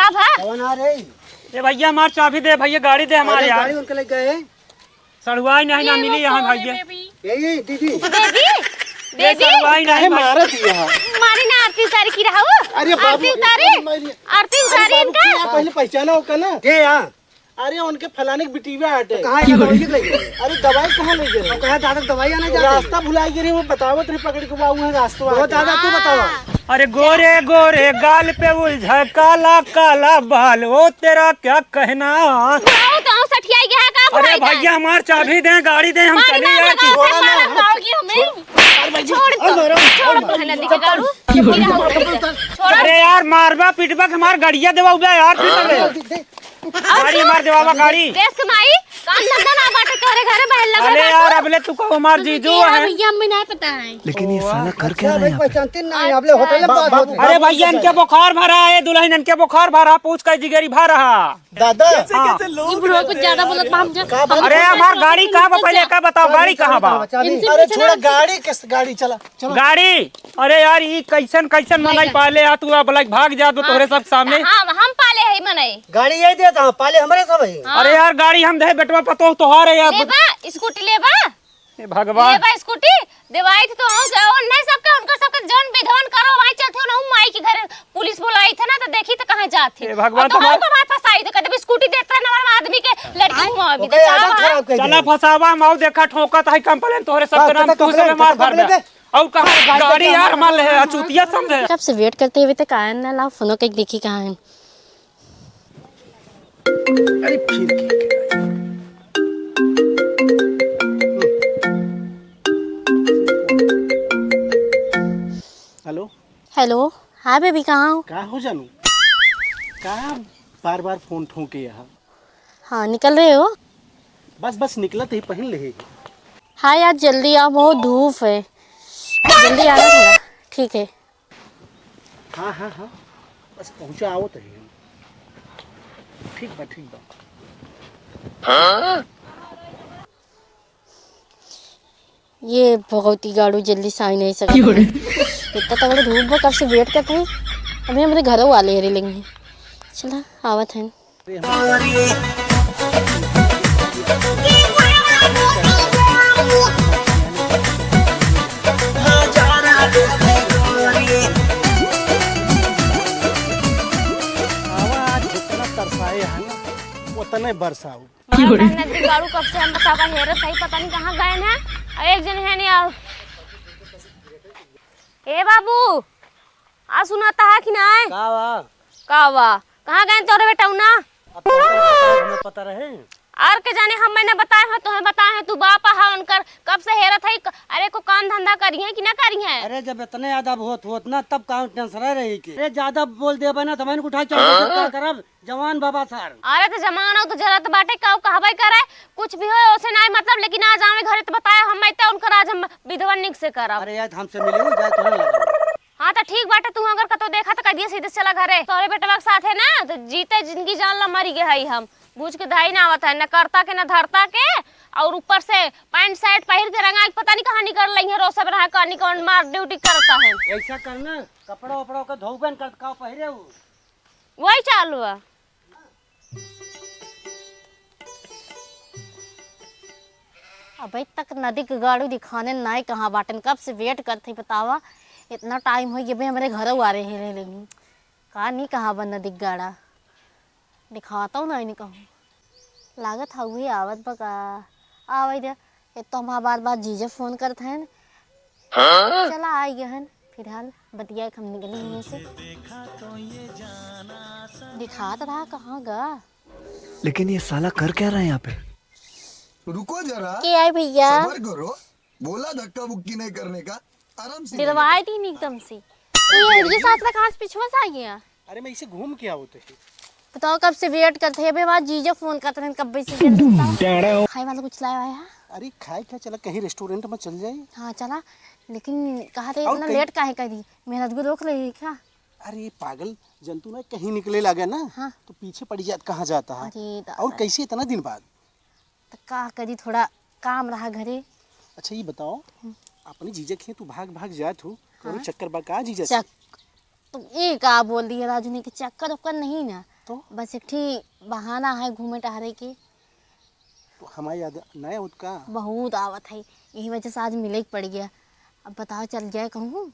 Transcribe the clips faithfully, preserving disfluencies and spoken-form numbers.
अब है। कौन आ रही? ए भैया, हमार चाबी दे भैया, गाड़ी दे हमार अरे, यार। गाड़ी उनके लग गए। सड़ुआई नहीं ना अरे, मिली वो यहाँ कौन है भैया। बेबी? यही दीदी। बेबी? ए बेबी? सड़ुआई काहे नहीं मारत ही है? मारी ना, आरती उतारी की रहा हो। अरे बाबू, आरती उतारी। अरे मारी। आरती अरे उतारी बाबू, इनका। क्या पहले पहचाना होगा ना? के यहाँ? अरे उनके फलाने के बिटिया हटे। तो कहाँ यहाँ दवाई के लगे? अरे दवाई कहाँ ले गए? तो कहाँ दादा दवाई आने जाते? रास्ता भुलाई गए, वो बतावत रही पकड़ के बाबू है रास्ता वो आगे। दादा तू बतावा। अरे गोरे गोरे गाल पे उलझा काला काला बाल, ओ तेरा क्या कहना। बुढ़ाऊ तो सठियाई गया का अरे बुढ़ाई का? भैया हमार चाबी दे, गाड़ी दे, हम मारी चली मार यार। लगा, छोड़ा मार ना। लगा, छोड़ के हमें। छोड़, छोड़, अरे, छोड़, अरे, छोड़, अरे, छोड़, छोड़। अरे यार मारबा पीटबा के हमार गड़िया देवा उबा यार, फिर से ले। गाड़ी मार देवावा गाड़ी। देश के माई, काम धंधा ना बाटे तोरे घरे बहन लगे अरे बाटे। यार, अबले तू कहो हमार जीजू यार है। भैया, हमें ना पता है। लेकिन ये साला कर क्या अच्छा रहा है भाई, यहाँ पे? पहचानते नहीं, अबले होटल में बात होती है। अरे भैया, इनके बुखार भरा है, दुल्हन इनके बुखार भरा, पूछ कर जिगरी भरा। दादा। हाँ। ये बुढ़वा कुछ ज्यादा बोलत बा, हम जा। का बात? अरे हमार गाड़ी कहाँ बा, पहले का बताओ, गाड़ी कहाँ बा? इनसे अरे पूछना। छोड़ा, गाड़ी किस, गाड़ी चला। चलो। गाड़ी? अरे यार, ई कैसन, कैसन मनई कैसन? पाले आ तू, अब लाइक भाग जा दो तोहरे सब सामने। हाँ, हम पाले है मनई। गाड़ी यही देता हूँ, पाले हमरे सब है। हाँ। अरे यार, गाड़ी हम दे बेटवा पतोह तोहार है यार। लेबा, स्कूटी लेबा? ए भगवान। लेबा स्कूटी? देवाई थी तो हम जाओ, नहीं सबके, उनकर सबके जौन विधवन करो, वहीं चलते हो ना, माई के घर पुलिस बुलाई थे ना, तो देखी तो कहाँ जात थे। ए भगवान, और तो तुम्हारे हम तो मार फंसाई, तो कहते भी स्कूटी देता है ना, हमारे आदमी के लड़की घुमावे भी ओके, देता आदत है। खराब कर चला दिया। फंसावा, हम आऊ देखा ठोकत है कंप्लेन तोहरे सब हाँ, के नाम, तो तू सब कंप्लेन, मार कंप्लेन फाड़ दे। दे। और कहाँ गाड़ी यार मार ले है, चूतिया समझे। कब से वेट करते हुए थे, काहे ना लाओ, फोनो के देखी कहाँ है। अरे फिर के? हेलो। हेलो, हाँ बेबी, कहाँ हो? का हो जानू? का बार बार फोन ठोके यहाँ? हाँ, निकल रहे हो? बस, बस निकलत ही, पहन ले ही। हाँ यार, जल्दी आओ, बहुत धूप है, जल्दी आना थोड़ा। ठीक है। हाँ, हाँ, हाँ, बस पहुँचा आवत ही हम। ठीक बा, ठीक बा। ये भगवती गाड़ू जल्दी से आई नहीं सकत। क्यों रे? इतना तगड़ा धूप बा, कब से वेट करत है। अभी हमरे घरों वाले हेरे लेंगे। चला, आवत है। आवा, आज जितना तरसाए है ना, उतने बरसाओ। मगर नदी गाड़ू कब से हम बतावा हेरत हई, पता नहीं कहाँ गए हैं। आ एक जन है नहीं आओ। ए बाबू, आ सुनाता है कि नहीं? का बा? का बा? कहाँ गए तोरे बेटौना? अब तो हमें पता रहे। और के जाने हम मैंने बताए हैं, तुम्हें बताए हैं, तू बाप हा उनकर, कब से हेरत है, क-, अरे को काम धंधा करी है कि ना करी है? अरे जब इतने ज्यादा होत होत ना तब काम टेंशन रही के। अरे ज्यादा बोल देबे ना तो मैंने उठा चल का करब? जवान बाबा सार। अरे तो जमाना तो जरत बाटे, का कहबे करे, कुछ भी होए ओसे नाई मतलब, लेकिन आज आवे घरे तो बताए हम मैं तो उनकर आज हम विधवा निक से करब। अरे यार हमसे मिले हो जाए तो ना लगे। हाँ तो ठीक बाटे, तू अगर कतो देखा तो कह दिया सीधे चला घरे। तोरे बेटवा के साथ है ना तो जीते जिंदगी जान ला मरी गए हई हम। बूझ के धाई ना आवत है, न करता के न धरता के, और ऊपर से पैंट शर्ट पहिर के रंगा के पता नहीं कहाँ निकल रही है, रोज सब रहा कहानी कौन मार ड्यूटी करता है। ऐसा करना, कपड़ा उपड़ा के धोबन कर का पहिरे हो। वही चालू बा। अबे तक नदी के गाड़ू दिखाने नाई कहाँ बाटन, कब से वेट करत हई बतावा, इतना टाइम हो गया बे, हमरे घरों आ रहे हैं, लेकिन का नहीं कहाँ बा नदी के गाड़ा, दिखाता हूँ ना इन्हें कहूँ, लागत हउए आवत बा का, आवे दे, एक तो हमार बार बार जीजा फोन करत हैं, हाँ? चला आई गहन, फिलहाल बतिया के हम निकली यहीं से। दिखात रहा कहाँ गा? लेकिन ये साला कर क्या रहा है यहाँ पे? रुको जरा, के आई भैया? सबर करो, बोला धक्का बुक्की नहीं करने का, आराम से। दिलवाए दी एकदम से। ये, ये साथ में कहाँ से पिछुआ से आई है? अरे मैं इसे घूम के आओ तो। बताओ कब से वेट करते हैं बे, बात जीजा फोन करते हैं कब से। खाए वाला कुछ लाया है? अरे खाए क्या, चला कहीं रेस्टोरेंट में चल जाए। हाँ चला, लेकिन कहा थे और इतना कहीं लेट काहे करी? मेहनत भी रोक रही है क्या? अरे पागल, जंतु ना कहीं निकले लगे ना हाँ। तो पीछे पड़ जात कहाँ जाता है। अरे दादा। और कैसे इतना दिन बाद? तो का करी, थोड़ा काम रहा घरे। अच्छा ये बताओ, हम्म। अपने जीजा के तू भाग भाग जात हो, हाँ। और चक्कर बा का जीजा से? चक-, तो ये का बोल दिया राजू ने कि चक्कर उक्कर नहीं ना, तो? बस एक ठी बहाना है घूमे टहरे के। तो हमारे याद नहीं आवत का? बहुत आवत है, यही वजह से आज मिले के पड़ गया। अब बताओ, चल जाए कहूँ?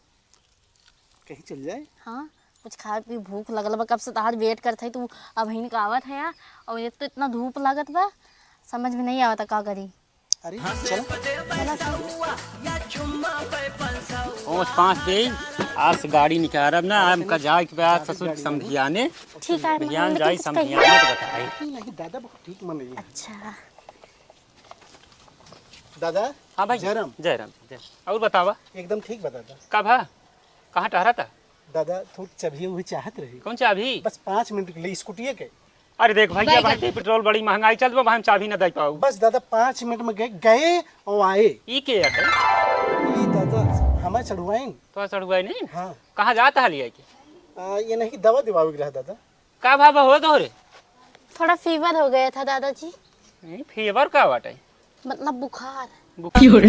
कहीं चल जाए? हाँ, कुछ खाए पी, भूख लगल बा, कब से तहार wait करत है, तू अबहिन का आवत है यार। और एक तो इतना धूप लागत बा, समझ में नहीं आवता का करी। अरे, चला। चला, चला। ओस पाँच दे, आज से गाड़ी निकारब ना, हमका जाए के बा ससुर के समधियाने। ठीक है, भैया, हम जाई समधियाने तो बताई। नहीं, नहीं, दादा बहुत ठीक मन रही है। अच्छा। दादा, हाँ भाई। जय राम। जय राम, जय राम। और बतावा? एकदम ठीक बा दादा। का भा? कहाँ टहरा था? दादा, थोड़ी चाभी उभी चाहत रही। कौन चाभी? बस पाँच मिनट के लिए, स्कूटिये के। अरे देख भैया, भाई, पेट्रोल बड़ी महंगाई चल बा, हम चाभी ना दे पाऊ। बस दादा, पाँच मिनट में गए, गए और आए। ई के है? ई दादा, हमारे चढ़ुआइन। तो चढ़ुआइन? हाँ। कहाँ जात हली आई के? आ, ये नहीं, दवा दिवावे के रहा दादा। का भा बा हो तोहरे? थोड़ा fever हो गया था दादाजी। नहीं, fever का बाटे? मतलब बुखार। बुखार?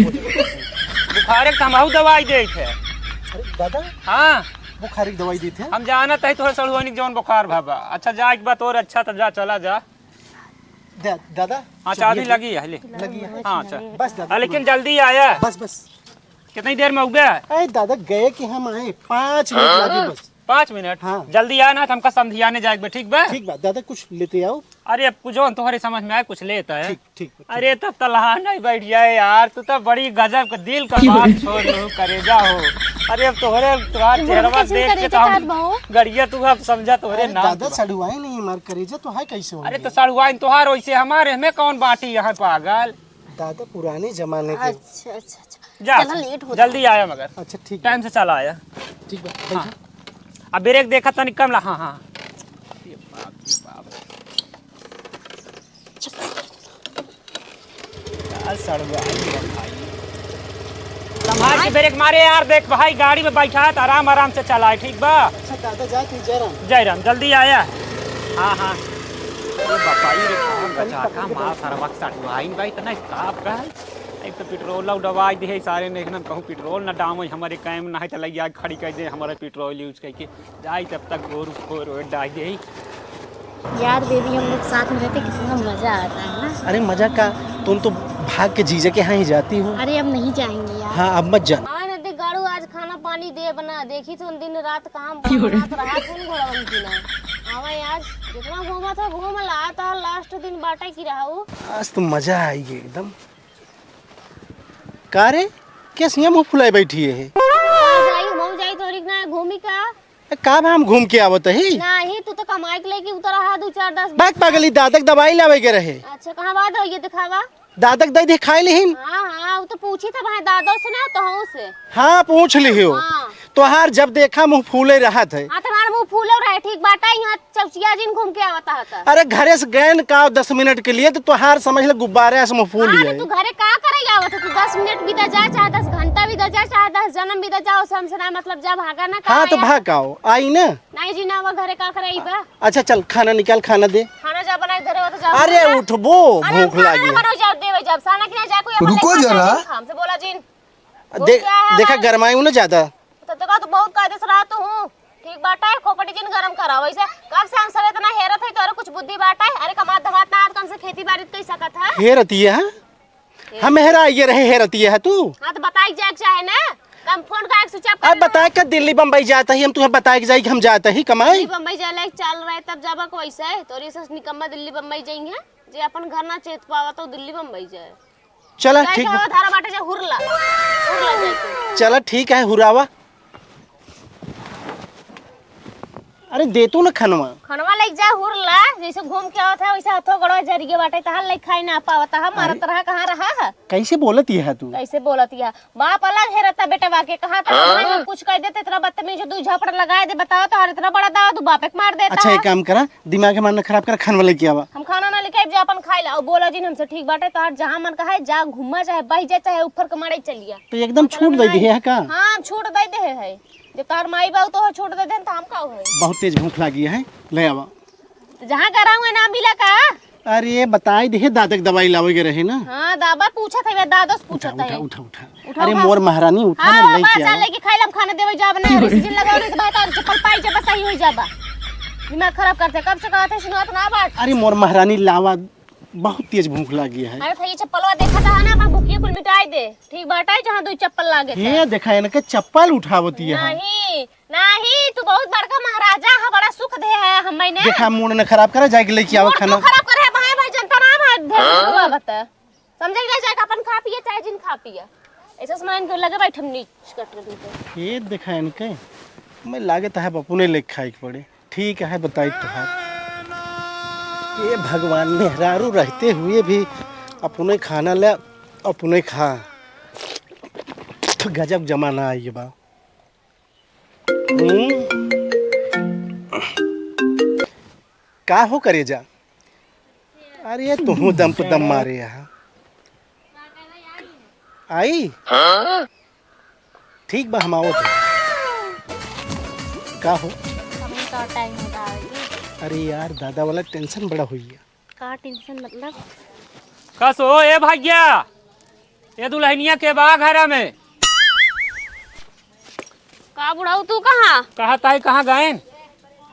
बुखार एक तो हमहू दवाई देत है। अरे दादा। हाँ। बुखार की दवाई देत है? हम जानत है तोहरे सड़ुआनी जौन बुखार भा बा। अच्छा जा, एक बात और, अच्छा तो जा, चला जा। दा-, दादा, हाँ, चाबी लगी है, ले। लगी है। हाँ, चल। बस दादा। हाँ, लेकिन जल्दी आया। बस, बस। कितनी देर में उगे? अरे दादा, गए कि हम आए, पाँच मिनट लगी बस। पाँच मिनट? हाँ। जल्दी आया ना, तो हमका समधियाने जाए के बा, ठीक बा? ठीक बा, दादा कुछ लेते आओ। अरे अब कुछ जौन तोहरे समझ में आए, कुछ लेता है। ठीक, ठीक बा, ठीक। अरे तब तलहा नहीं बैठ जाए यार, तू तो बड़ी गजब का दिल का बात छोड़ दो, करेजा हो। अरे अब तोहरे, तोहार चेहरवा देख के तो हम गड़िया तू अब समझा तोहरे नाम दादा। सड़ुआइन नहीं, हमार करेजा तो है कैसे हो? अरे तो सड़ुआइन तोहार, वैसे हमारे में कौन बाटी यहाँ पागल? दादा पुराने जमाने के। अच्छा, अच्छा, अच्छा। जा, चला, लेट होता जल्दी है। आया मगर। अच्छा, ठीक बा। टाइम से चला आया। ठीक बा, हाँ। बैठा। अब ब्रेक देखा तनी कम ला, हाँ, हाँ। अरे बाप रे बाप। यार, सड़ुआ, भाई। संभाल के ब्रेक मारे यार, देख भाई, गाड़ी में बैठा है तो आराम आराम से चलाए, ठीक बा? अच्छा दादा, जा तू, जय राम। जय राम, जल्दी आया। हाँ, हाँ। अरे बापा, ई रे, कहाँ गचा, कहाँ मार सारा वक्त सड़ुआइन बा, इतना स्टाफ का है। एक तो पेट्रोल उड़वाई दे है सारे ने, कहूँ पेट्रोल ना डाम, हमारे कैम ना है, चला गया खड़ी कर दे हमारा पेट्रोल यूज करके। जाई तब तक गोरू खोर ओर डाल दे। यार बेबी, हम लोग साथ में रहते कितना मजा आता है ना। अरे मजा का, तुम तो भाग के जीजा के यहाँ ही जाती हो। अरे अब नहीं जाएंगे यार। हाँ, अब मत जा। हाँ ना, देख गाड़ू, आज खाना पानी दे बना, देखी तुम दिन रात काम बनात रहा, कौन घोड़ा बनती ना। आवा आज जितना घूमा था घूम ला, तो लास्ट दिन बाटे की रहा। आज तो मजा आई एकदम। का रे, कैसे यहाँ मुँह फुलाए बैठी है? आ जाई, मऊ जाई तोरी ना घूमी का? ए, का बा, हम घूम के आवत ही। नाही, तू तो कमाई के लेके उतर रहा, दू चार दस बात पागली, दादक दवाई लावे के रहे। अच्छा, कहाँ बात हो, ये दिखावा। दादक दे दे, खाए लेहिन। हाँ, हाँ, वो तो पूछी था भाई दादो से ना, तो हूँ से। हाँ, पूछ लिहियो। हाँ। तोहार जब देखा मुँह फूले रहत है। हाँ, तुम्हारा मुँह फूले रहे, ठीक बात है, यहाँ चौचिया जिन घूम के आवता हता। अरे घरे से गए न का दस मिनट के लिए, तो तोहार समझ ले गुब्बारे से मुँह फूल हाँ, गए। तो तू घरे का करे आवत है? तू दस मिनट बीता जाए, चाहे दस घंटा बीता जाए, चाहे दस जन्म बीता जाए, उसे हमसे ना मतलब, जा भागा ना, हाँ, तो भाग आओ, आई ना। नहीं जी, ना वो घरे का करे बा। अच्छा चल, खाना निकाल, खाना दे। खाना जा बनाए धरे हो तो जा अरे बना। उठबो, अरे हम भूख खाना लागी ना है। बनाओ, जा देवे, जब साना की ना जा कोई अपन रुको देखा जरा। जा, हमसे बोला जिन। दे-, देखा गरमाई हूँ ना ज्यादा। तो देखा, तू बहुत कायदे से रहत हूँ। ठीक बाटे, खोपड़ी जिन गरम करा। वैसे कब से हम सब इतना हेरत है, तोरे कुछ बुद्धि बाटे? अरे, कमात धमात ना, आज कम से खेती बाड़ी कई सकत है। हेरती है, हाँ? हम हेरा ये रहे, हेरती है तू? हाँ, तो बताई जाए के चाहे ना। हम फोन का एक स्विच ऑफ अब कर बताए का दिल्ली बम्बई जाता ही, हम तुहे बताए के जाई कि हम जाता ही कमाई। दिल्ली बम्बई जाए लायक चाल रहे, तब जाबा कोई से। तोरी से निकम्मा दिल्ली बम्बई जाई है, जे अपन घर ना चेत पावा तो दिल्ली बम्बई जाए। चला, जाए ठीक के बा। हवा धारा बाटे, जा हुरला। हुरला जाए के। चला, ठीक है, हुरावा। अरे, दे तू ना खनवा। खनवा लेके जा, हुरला। जैसे घूम के आवत है, वैसे हथो गोड़वा जरिए बाटे, तहार लेके खाई ना पावत, तहार मारत अरे। रहा, कहाँ रहा है? कैसे बोलत ये है तू? कैसे बोलत ये? बाप अलग है रहता बेटवा के, कहा था हाँ? कुछ कह देते, इतना बदतमीज, दू झापड़ लगा दे, बताओ तो, और इतना बड़ा दाव, तू बापे के मार देता अच्छा, है। एक काम करा, दिमाग हमार न खराब कर, खानवा लेके आवा। हम खाना ना लेके आइब, जा अपन खाई ला। और बोला जिन हमसे, ठीक बाटे, तोहार जहाँ मन कहे जा, घूमा चाहे बह जा, चाहे ऊपर के मारे चलिया। तो एकदम छूट दे दिए है का? हाँ, हम छूट दे दे है। जब तोहार माई बाऊ तो छूट दे देन, तो हम का होई? बहुत तेज भूख लागी है, ले आवा। तो जहाँ करा हुए ना मिला का? अरे, बताई दे, दादा के दवाई लावे के रहे ना। हाँ, दादा पूछत है, दादा से पूछत उठा, है। उठा, उठा, उठा। उठा, अरे, उठा। मोर महारानी, उठा हाँ, ना, लेके बाबा, जा, आवा। लेके खाई ला, हम खाना देवे जाब ना, अरे, सीजन लगाओ, नहीं तो भाई, तार चप्पल पाई, चप्पल सही हो जाबा। दिमाग खराब करते, कब से कहत है, सुनत ना बात। अरे मोर महारानी लावा, बहुत तेज भूख लागी है। अरे भैया, चप्पलवा देखा था ना, अपन भूखिया कुल मिटाई दे। ठीक बात है, जहाँ दो चप्पल लागे थे। हे देखा, इनके चप्पल उठावती है। नहीं, नहीं, तू बहुत बड़का महाराजा है, बड़ा सुख दे है हम मैंने। देखा, मूड न खराब करे, जाके लेके आवा मूड खाना। तू खराब करे है भाई, भाई जनता ना भाई, ढेर बता। समझे कि ना, जाके अपन खा पिए, चाहे जिन खा पिए। ऐसे सामान के लगे बैठम नीच कट के। ये देखा इनके, मैं लागे तो है अपने लेके खाए के पड़े। ठीक है, बताई तुहार। ये भगवान, मेहरारू रहते हुए भी अपने खाना ले, अपने खा। तो गजब जमाना आई बा। हम्म? का हो करेजा? अरे तुहू दम पे दम मारे यहाँ। आई? ठीक बा, हम आवत है। का हो? समय का टाइम होता है जी। अरे यार, दादा वाला टेंशन बड़ा हुई है। का टेंशन मतलब? कस हो ए भैया, ए दुल्हनिया के बा घरा में? का बुढ़ऊ, तू कहाँ? कहा ताई, कहाँ गएन?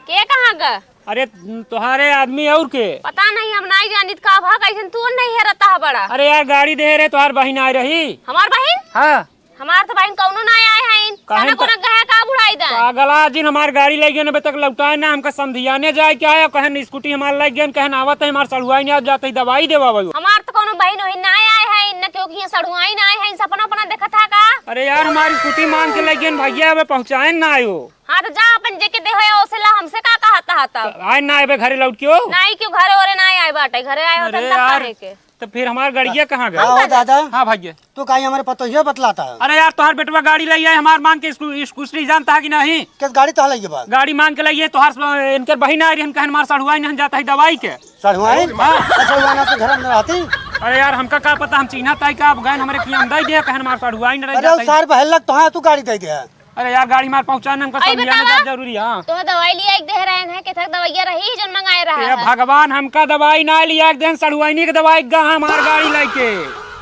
के कहाँ ग? अरे तोहारे आदमी और के? पता नहीं, हम नहीं जानित का भा, कैसन तू नहीं हेरता है बड़ा। अरे यार, गाड़ी दे रहे, तोहार बहिन आए रही। हमार बहिन? हाँ। हमार तो बहिन कौनो ना आए हैं। काहे खाना प-, कोना गया का बुढ़ाई दा? पागला जिन, हमार गाड़ी ले गए, अबे तक लौटाए ना, हमका समधियाने जाए क्या है, कहन स्कूटी हमार ले गए, कहन आवत है, हमार सड़ुआई नहीं जाते, दवाई देवा भाई। हमार तो कौनो बहिन वहिन ना आए हैं, न क्यों कि सड़ुआई ना आए हैं, सपना अपना देखा था का? अरे यार, हमार स्कूटी मांग के ले गए भैया, अबे पहुँचाए ना आयो। हाँ, तो जा अपन जेके देहो, ओसे ला, हमसे का कहता है तब? आए ना आए बे घरे लौट के हो? नहीं, क्यों घरे ओरे ना आए बाटे, घरे आए होते अरे तब यार, कहे के। तो फिर हमार गड़िया कहाँ गए? हाँ, हो दादा। हाँ भैया। तू काहे हमारे पतोहिया बतलाता है? अरे यार, तोहार बेटवा गाड़ी ले आए, हमार मांग के स्कू-, स्कूटी जानता है कि नहीं? किस गाड़ी तोहार लइए बा? गाड़ी मांग के लइए, तोहार स-, इनकर बहिन आ रही, हम कहन मार सड़ुआई नहीं जाता है दवाई के। सड़ुआई? हाँ। अच्छा, वो ना तो घर में रहती। अरे यार, हमका का पता, हम चीन्हा ताई का, अब गए हमरे की अंदर दे, कहन मार सड़ुआई नहीं अरे, जाता वो है। सार बहलक तो हाँ, तू गाड़ी दे दे। अरे यार, गाड़ी मार पहुंचाने हमका अरे समझिया में बतावा। जरूरी है। हाँ। तो दवाई लिया एक दे रहे हैं, केथक दवाइया रही जौन मंगाए रहा ए है। भगवान, हमका दवाई ना लिया एक दिन, सड़ुआइनी के दवाई गा हमार गाड़ी लेके।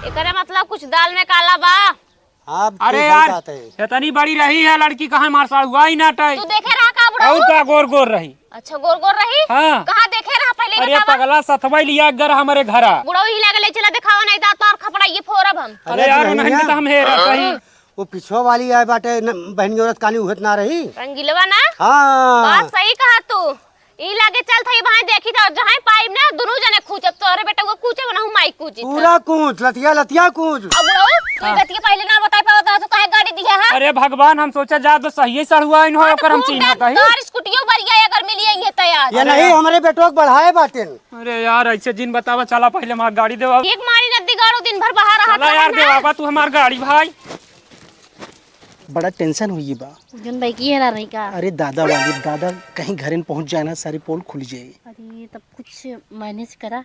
एकरे मतलब कुछ दाल में काला बा। हाँ, अरे तू सही यार, बात है। इतनी बड़ी रही है लड़की, कहाँ मार सड़ुआई ना टाई। तू देखे रहा का बुढ़ऊ? और का गोर गोर रही। अच्छा, गोर गोर रही? हाँ। कहाँ देखे रहा पहले अरे बतावा? पगला सथवा लिया गर हमारे घरा। बुढ़ऊ ही लगे ले चला दिखावा नहीं तो तोर खपड़ा ये फोरब हम। अरे अरे यार, दुल्हनिया। नहीं तो हम हेरा कहीं। वो पिछवा वाली आए बाटे न, बहनी औरत कानी उहत ना रही। रंगीलवा ना? हाँ। बात सही कहा तू। ई लागे चल थई भाई देखी तो जहाँ पाइब ना दोनों जने खूचब, तोरे बेटा वो खूचब ना हूँ माई कूची था। पूरा कूच, लतिया लतिया कूच। अब बुढ़ऊ, तू हाँ। बतिया पहले ना बताए पावत रहा, तू काहे गाड़ी दिया है? अरे भगवान, हम सोचा जा तो सही सड़ुआ इन हो, हाँ, तो ओकर हम खूब चीन्हा डांट कही। तोर स्कूटियो बढ़िया अगर मिली है ये तैयार। ये अरे नहीं, यार। हमारे बेटवा के बढ़ाए बाटेन। अरे यार, ऐसे जिन बतावा, चला पहले हमार गाड़ी देवा। एक मारी नदी गाड़ू दिन भर बाहर रहा चला था यार, ना। देवाबा तू हमार गाड़ी भाई। बड़ा टेंशन हुई बा। जौन बैगी हेरा रही का? अरे दादा वाली, दादा कहीं घरे न पहुंच जाए ना, सारी पोल खुल जाए। अरे तब कुछ मैनेज करा।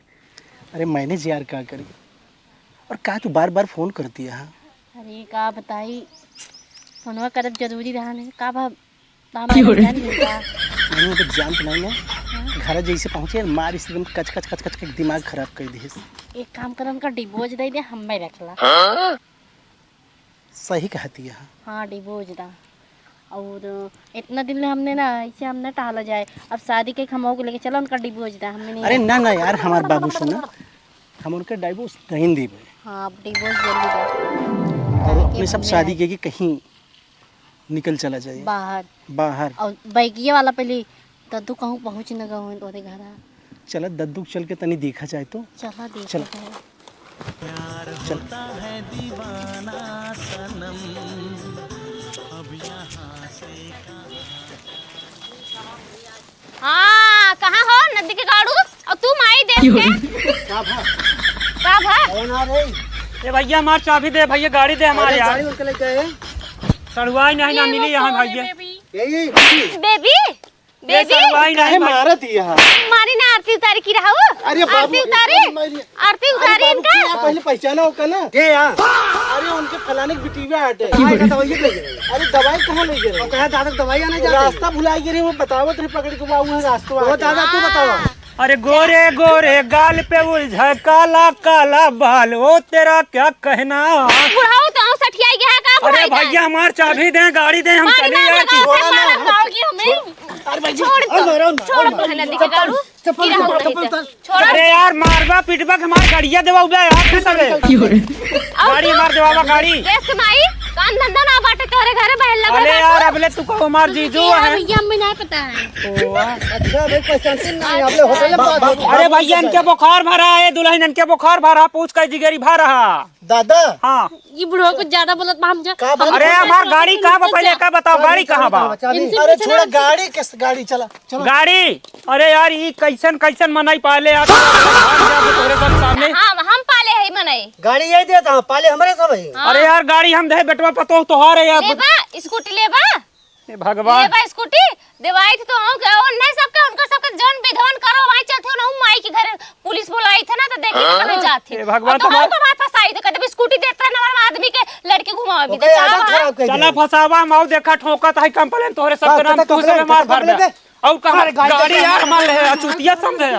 अरे मैनेज यार का करी? और का तू बार बार फोन करती है, हाँ? अरे का बताई, फोनवा करब जरूरी रहा नहीं, का भा, का हमारे क्यों रे? जान गई का? नहीं, वो तो जानत नहीं ना। हाँ? घर जैसे पहुंचे, मार इस एकदम कच कच कच कच के दिमाग खराब कर दिस। एक काम कर, उनका डिवोर्स दे दे, हमें रख ला। सही कहती है। हाँ, डिवोर्स दा। और इतना दिन ले हमने ना, ऐसे हम ना टाला जाए। अब शादी के खमाओ के लेके चलो, उनका डिवोर्स दा, हमने नहीं अरे ना, ना यार, हमार बाबू सुना, हम उनके डिवोर्स नहीं देबे। हाँ, अब डिवोर्स जल्दी दे। और ताकि अपने सब हमने शादी आए। के, के कहीं निकल चला जाए। बाहर। बाहर। और बैगिया वाला पहले दद्दू कहूँ पहुँच न गए हों तोरे घरा। चला दद्दू चल के तनी देखा जाए तो। चला देखा चला। जाए। चल। हाँ, कहाँ हो नदी के गाड़ू? और तू माई देख के? का भा? का भा? कौन आ रही? ए भैया, हमार चाबी दे भैया, गाड़ी दे हमारे अरे, यार। गाड़ी उनके लेके आए। सड़ुआई नहीं ना ये मिली वो यहाँ कौन है भैया। बेबी? यही। बेबी? ये बेबी? सड़ुआई काहे नहीं मारत ही यहाँ? मारी ना आरती उतारी की रहा हो? अरे बाबू, आरती उतारी? अरे मारी। आरती अरे उतारी बाबू, इनका? क्या पहले पहचाना होगा ना? के यहाँ? अरे उनके फलाने की बिटिया हटे। आए का दवाई ले गए। अरे दवाई कहाँ ले गए? और कहा दादा दवाई आने जाते हैं। रास्ता भुला गए रे, वो बतावत रहे पकड़ के बाबू है रास्ता वो आगे। दादा तू बताओ। अरे गोरे गोरे गाल पे उलझा काला काला बाल, ओ तेरा क्या कहना। बुढ़ाऊ तो सठियाई गया है का अरे बुढ़ाई का? भैया हमार चाबी दे, गाड़ी दे, हम मारी चली ना जाए। लगा, छोड़ा ना, मारा हम खाओगी हमें। छोड़। अरे भाई, छोड़ और तो, मारो, और मारो, छोड़ और मारो। पहले दिखे चप्पल, गाड़ू। चप्पल गिरा उतार, हो चप्पल गई उतार। छोड़। अरे यार, मारबा, पिटबा के मार, गड़िया देवा उबे यार, के तबे। गाड़ी मार देवा बा, गाड़ी। कैसे माई? काम धंधा ना बाटे तोरे घरे, बहन लगे अरे बाटे। यार, अबले तू कहो मार जीजू अरे यार, है। भैया, हमें ना पता है। ओ, वाह। अच्छा भाई, पहचानते नहीं, आप लोग होटल में बात होती है। अरे भैया, इनके बुखार भरा है, दुल्हन, इनके बुखार भरा, पूछ के जिगरी भरा। दादा। हाँ। ये बुढ़वा कुछ ज्यादा बोलत बा, हम जा, का बात अरे, हमार गाड़ी कहाँ बा? पहले का बताओ, गाड़ी कहाँ बा? चाबी, चाबी, चाबी। इनसे अरे, पूछना छोड़ा, हमसे। गाड़ी किस, गाड़ी चला, चला। गाड़ी? अरे यार, ई कैसन, कैसन मनई पाले यार, तोरे सब सामने। हाँ, हम पाले है मनई। गाड़ी यही देता हूँ, पाले हमारे सब है। हाँ। अरे यार, गाड़ी हम दे, बेटवा पतोह तोहार है यार। लेबा, स्कूटी लेबा? ए भगवान। लेबा स्कूटी, देवाई थी तो हम के, और नहीं सबके, उनका सबके जौन विधवन करो, वहीं चलते हो ना, हम माई के घर पुलिस बोलाई थे ना, तो देखे के कहाँ जात थे। ए भगवान, अब तो हम तुम्हारा तो हमारे फंसाई थे, कहते भी स्कूटी देता है ना, हमारे आदमी के लड़की घुमावे भी ओके, तो आदत चाहवा। खराब कर चला दिया। फंसावा, हम आओ देखा ठोका तो है कंप्लेन तोहरे सब के नाम, कंप्लेन, तू सब मार भर दे। कंप्लेन दे। और कहाँ अरे गाड़ी गाड़ी दे। यार, मार ले, चुतिया समझे।